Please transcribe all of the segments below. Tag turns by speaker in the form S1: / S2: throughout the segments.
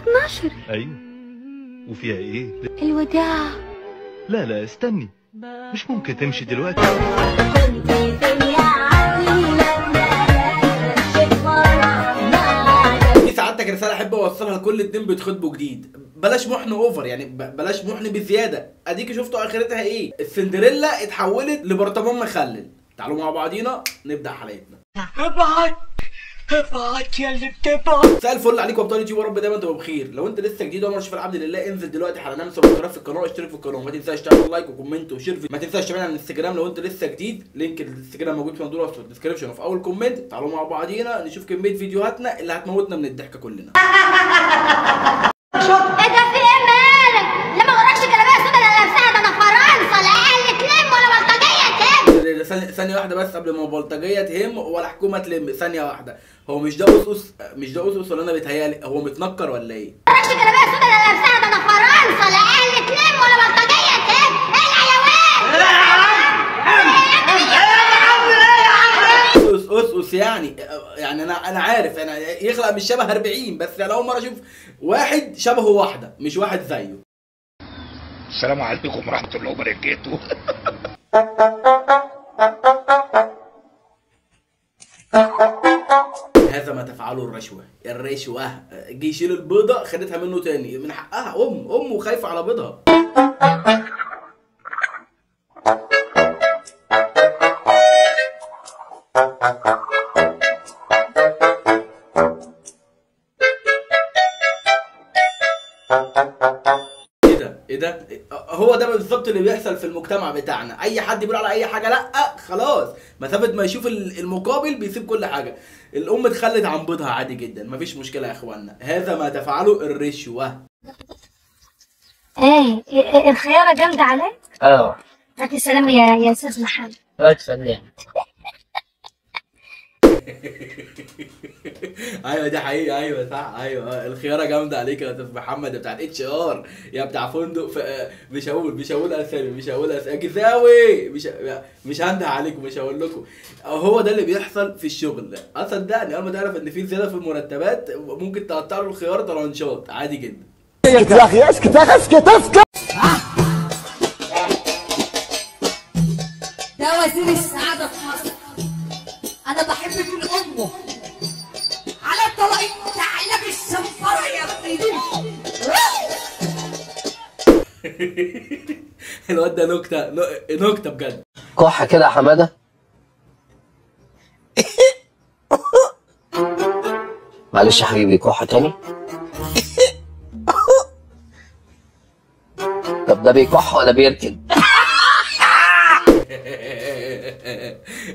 S1: 12.
S2: ايوه، وفيها ايه؟
S1: الوداع.
S2: لا لا استني، مش ممكن تمشي دلوقتي.
S3: دي سعادتك رسالة احب اوصلها لكل اتنين بيتخطبوا جديد، بلاش محن over، يعني بلاش محن بزيادة. اديكي شفتوا اخرتها ايه؟ السندريلا اتحولت لبرطمان مخلل. تعالوا مع بعضينا نبدا حلقتنا.
S4: ابعت ابعت يا اللي بتبعت.
S3: مساء الفل عليكم ابطال يوتيوب، يا رب دايما تبقوا بخير. لو انت لسه جديد وما تشوف العبد لله، انزل دلوقتي حالا اعمل subscribe في القناة واشترك في القناة، وما تنساش تعمل like و comment و share. ما تنساش تتابعنا على الانستجرام لو انت لسه جديد، link الانستجرام موجود في صندوق الوصف في ال description وفي اول comment. تعالوا مع بعضينا نشوف كمية فيديوهاتنا اللي هتموتنا من الضحك كلنا.
S1: ايه ده في ايه مالك؟ لا ما وراكش جلابية سودا اللي لابسها، ده انا فرنسا، لا اقل تلم ولا بلطجيه تهم.
S3: ثانية واحدة بس قبل ما بلطجية تهم ولا حكومة تلم، ثانية واحدة، هو مش ده قصقص؟ مش ده قصقص ولا أنا بيتهيألي؟ هو متنكر ولا إيه؟
S1: ما وراكش جلابية سودا اللي لابسها، ده أنا فرنسا، لا أقل تلم ولا بلطجية تهم. العب يا واد.
S3: قصقص قصقص يعني أنا عارف أنا يخلق مش شبه 40، بس أنا أول مرة أشوف واحد شبهه واحدة، مش واحد زيه.
S5: السلام عليكم ورحمة الله وبركاته.
S3: هذا ما تفعله الرشوة، الرشوة جه يشيل البيضة خدتها منه تاني، من حقها، أمه خايفة على بيضها. ايه ده؟ ايه ده؟ هو ده بالظبط اللي بيحصل في المجتمع بتاعنا، اي حد بيقول على اي حاجة لا خلاص، مسافة ما يشوف المقابل بيسيب كل حاجة. الام اتخلت عن بيضها عادي جدا، مفيش مشكلة يا اخوانا، هذا ما تفعله الرشوة.
S1: ايه الخيارة جامدة عليك؟
S6: اه.
S1: هاتي السلام يا استاذ محمد.
S6: اتفضل.
S3: ايوه دي حقيقة، ايوه صح، ايوه الخيارة جامدة عليك يا استاذ محمد، يا بتاع ال HR، يا بتاع فندق، مش هقول اسامي، مش هقول اسامي، جزاوي، مش هنده عليكم، مش هقول لكم. هو ده اللي بيحصل في الشغل، صدقني اول ما تعرف ان في زيادة في المرتبات ممكن تقطع له الخيار طرنشات عادي جدا.
S7: اسكت يا اخي، اسكت يا اخي، اسكت اسكت.
S8: ده وزير السعادة في مصر، أنا بحب من أمه على الطلاق تعلم الشنفرة يا ابني.
S3: الواد ده نكتة نكتة بجد.
S6: كح كده يا حمادة. معلش يا حبيبي، كح تاني. طب ده بيكح ولا بيركن؟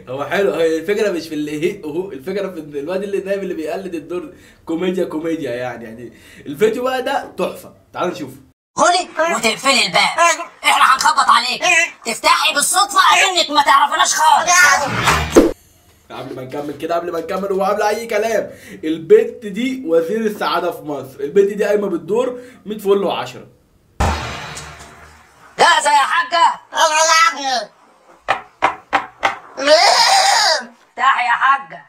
S3: هو حلو، هي الفكرة مش في اللي هو، الفكرة في الواد اللي نايم اللي بيقلد الدور، كوميديا كوميديا يعني الفيديو بقى ده تحفة، تعالوا نشوفه.
S9: خدي وتقفلي الباب، احنا هنخبط عليك، تفتحي بالصدفة انك ما تعرفناش خالص.
S3: قبل ما نكمل كده، قبل ما نكمل وقبل اي كلام، البت دي وزير السعادة في مصر، البت دي قايمة بالدور 100 فل و10.
S9: جاهزة يا حاجة؟ افتحي يا حاجة.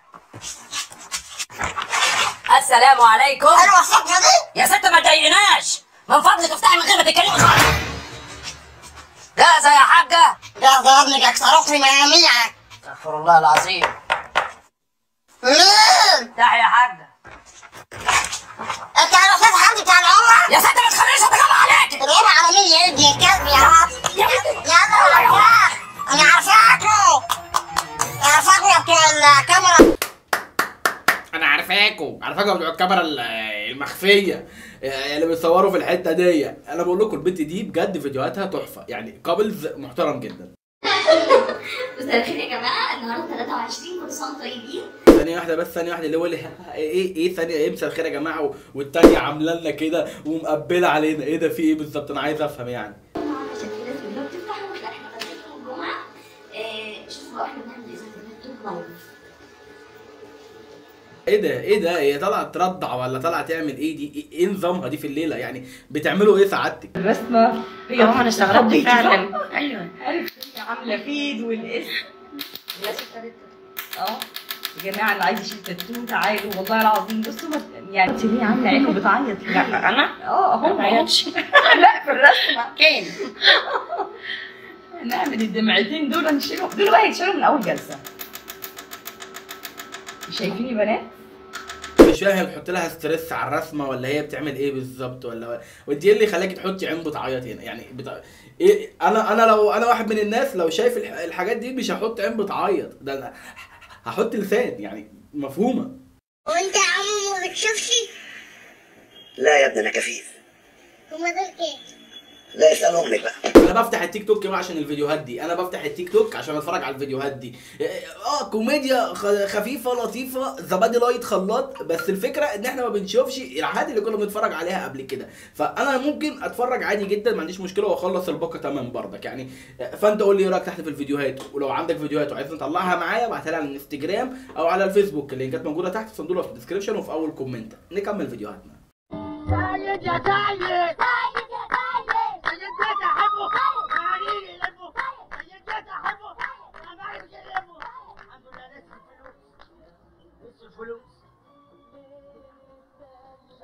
S9: السلام عليكم.
S10: ايوه الصبحة دي
S9: يا ست ما تضايقناش، من فضلك افتحي من غير ما تتكلمي خالص. جاهزة يا حاجة؟
S10: جاهزة يا ابني، اكسرتني مياميعك.
S9: استغفر الله العظيم.
S10: مين؟
S9: افتحي يا حاجة.
S10: انت يا استاذ حمدي بتاع العمرة؟
S9: يا ست ما تخلينيش اتغلى عليك.
S10: العمرة على مين يا ابني الكلب يا رب؟ يا انا عارفاكوا، عارفاكوا يا بتوع الكاميرا.
S3: انا عارفاكوا، عارفاكوا بتوع الكاميرا المخفيه اللي بيصوروا في الحتة دي. انا بقول لكم البنت دي بجد فيديوهاتها تحفة، يعني couples محترم جدا.
S1: مساء الخير يا جماعة، النهارده 23، كل سنة وانتم طيبين.
S3: ثانية واحدة بس، ثانية واحدة، اللي هو اللي ايه ثانية ايه مساء الخير يا جماعة، والثانية عامله لنا كده ومقبله علينا، ايه ده في ايه بالظبط؟ انا عايز افهم يعني.
S1: عشان في ناس بيقولوا بتفتحوا، لا احنا فاتحين يوم الجمعة. شوفوا احنا بنعمل ايه، بنكتب live.
S3: ايه ده ايه ده؟ هي طالعه ترضع ولا طالعه تعمل ايه دي؟ ايه نظامها دي في الليلة يعني؟ بتعملوا ايه سعادتك؟
S11: الرسمة
S12: هي انا استغربت فعلا. ايوه
S11: عرفت هي عامله feed والاسم
S12: الناس ابتدت يا جماعة اللي عايز يشيل تاتو تعالوا، والله العظيم. بصوا يعني انت ليه عامله عين وبتعيط؟
S9: لا انا
S12: اهو
S9: ما بعيطش.
S12: لا في الرسمة
S9: كان
S12: نعمل الدمعتين دول، نشيلهم دول بقى، يتشالوا من اول جلسه. شايفين يا بنات؟
S3: مش فاهم هي بتحط لها stress على الرسمة ولا هي بتعمل ايه بالظبط، ولا وانت ايه اللي خلاكي تحطي عين بتعيط هنا يعني إيه؟ انا لو انا واحد من الناس لو شايف الحاجات دي مش هحط عين بتعيط، ده انا هحط لسان يعني، مفهومه.
S10: وانت يا عمو ما بتشوفش؟
S6: لا يا ابني انا كفيف.
S10: هما دول كام؟
S6: لا اسال امك بقى.
S3: انا بفتح التيك توك بقى عشان الفيديوهات دي، انا بفتح التيك توك عشان اتفرج على الفيديوهات دي. كوميديا خفيفة لطيفة، زبادي light خلاط، بس الفكرة ان احنا ما بنشوفش الحاجات اللي كنا بنتفرج عليها قبل كده، فانا ممكن اتفرج عادي جدا ما عنديش مشكلة واخلص الباقه تمام برضك يعني. فانت قول لي ايه رايك تحت في الفيديوهات، ولو عندك فيديوهات وعايز نطلعها معايا ابعتها لي على الانستجرام او على الفيسبوك، اللينكات موجودة تحت في صندوق في ال description وفي اول comment. نكمل فيديوهاتنا.
S4: سيد يا سيد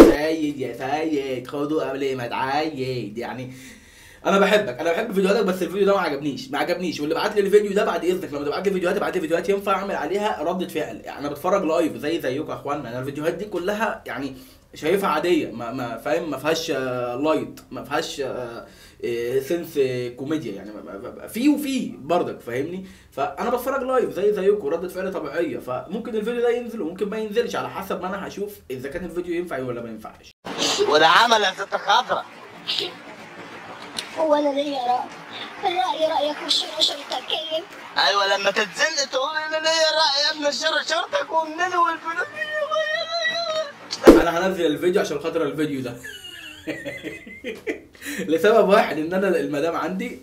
S3: سيد يا سيد خده قبل ما تعيد. يعني انا بحبك، انا بحب فيديوهاتك، بس الفيديو ده ما عجبنيش ما عجبنيش. واللي بعت لي الفيديو ده بعد اذنك لما تبعت لي فيديوهات ابعت لي فيديوهات ينفع اعمل عليها ردة فعل. يعني انا بتفرج live زي زيكم يا اخوانا، انا الفيديوهات دي كلها يعني شايفها عادية، ما فاهم، ما فيهاش light، ما فيهاش sense كوميديا يعني، في وفي برضك فاهمني. فانا بتفرج live زي زيكم، ردة فعل طبيعية، فممكن الفيديو ده ينزل وممكن ما ينزلش على حسب ما انا هشوف اذا كان الفيديو ينفع ولا ما ينفعش.
S6: وده عمل يا ست خضرة.
S1: هو انا ليا راي؟ الراي رايك والشورى شورتك. ايه؟
S6: ايوه لما تتزنق تقول انا ليا راي يا ابن الشورى شورتك ومنين والفلوس.
S3: انا هنزل الفيديو عشان خاطر الفيديو ده لسبب واحد، ان انا المدام عندي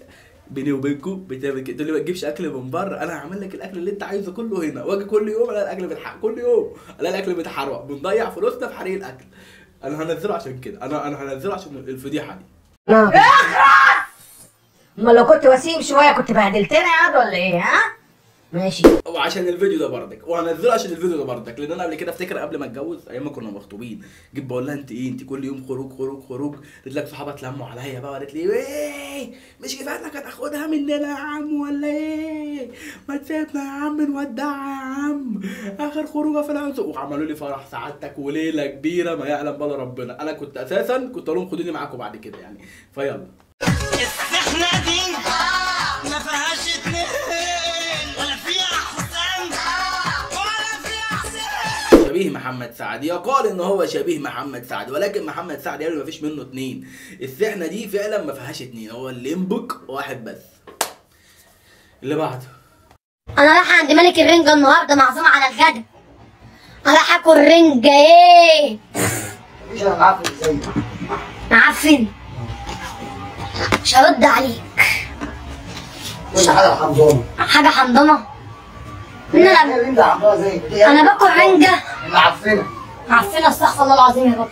S3: بيني وبينكم بتعمل كده، تقول لي ما تجيبش اكل من بره، انا هعمل لك الاكل اللي انت عايزه كله هنا، واجي كل يوم الاقي الاكل بيتحرق، كل يوم الاقي الاكل بيتحرق، بنضيع فلوسنا في حريق الاكل. انا هنزله عشان كده، انا هنزله عشان الفضيحة دي.
S9: اخرس! امال لو كنت وسيم شوية كنت بهدلتنا يا واد ولا ايه؟ ها؟ ماشي.
S3: وعشان الفيديو ده بردك، وهنزله عشان الفيديو ده بردك، لان انا قبل كده افتكر قبل ما اتجوز ايام ما كنا مخطوبين، جيت بقول لها انت ايه، انت كل يوم خروج خروج خروج، قلت لك صحابها اتلموا عليا بقى وقالت لي ايه مش كفاية انك هتاخدها مننا يا عم ولا ايه؟ ما تسيبنا يا عم نودعها يا عم، اخر خروجه في العزوم، وعملوا لي فرح سعادتك وليلة كبيرة ما يعلم بلا ربنا. انا كنت اساسا كنت اقول لهم خدوني معاكم بعد كده يعني. فيلا
S4: السحنه دي ما فيهاش اتنين ولا فيها حسام ولا فيها حسين.
S3: شبيه محمد سعد، يقال ان هو شبيه محمد سعد، ولكن محمد سعد يعني ما فيش منه اتنين. السحنه دي فعلا ما فيهاش اتنين، هو الليمبك واحد بس. اللي بعده
S1: انا رايحة عند ملك الرنجه النهارده، معزومه على الغدا، رايحة اكل رنجه. ايه؟
S7: مش انا معفن ازاي؟
S1: معفن؟ مش هرد عليك.
S7: مش حاجة حمضانة.
S1: حاجة حمضانة؟ انا باكل رنجه
S7: معفنه
S1: معفنه، استغفر الله العظيم يا رب،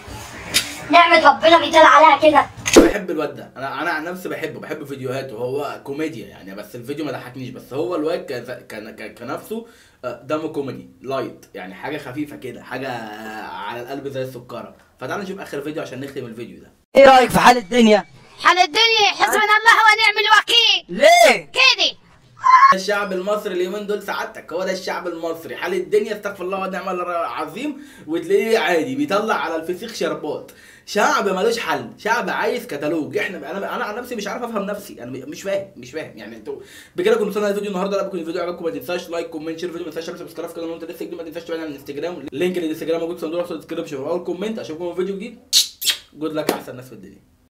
S1: نعمه ربنا بيتقال عليها كده.
S3: بحب الواد ده، انا عن نفسي بحبه، بحب فيديوهاته، هو كوميديا يعني، بس الفيديو ما ضحكنيش، بس هو الواد كنفسه دمه كوميدي light يعني، حاجة خفيفة كده، حاجة على القلب زي السكرة. فتعالى نشوف اخر فيديو عشان نختم الفيديو ده.
S4: ايه رايك في حال الدنيا؟
S1: حال الدنيا حسبنا الله ونعم الوكيل.
S4: ليه؟
S1: كده
S3: الشعب المصري اليومين دول سعادتك، هو ده الشعب المصري، حال الدنيا استغفر الله ونعم العظيم، وتلاقيه عادي بيطلع على الفسيخ شربات. شعب ملوش حل، شعب عايز كتالوج. احنا انا عن نفسي مش عارف افهم نفسي، انا مش فاهم مش فاهم يعني. انتوا بكده كنتوا وصلنا للفيديو النهارده. لو كان الفيديو عجبكم ما تنساش like comment share الفيديو، ما تنساش تعمل subscribe في القناة لو انت لسه جديد، ما تنساش تتابعنا على الانستجرام، link الانستجرام موجود في صندوق ال description واول comment. اشوفكم في فيديو جديد. good luck احسن ناس في الدنيا.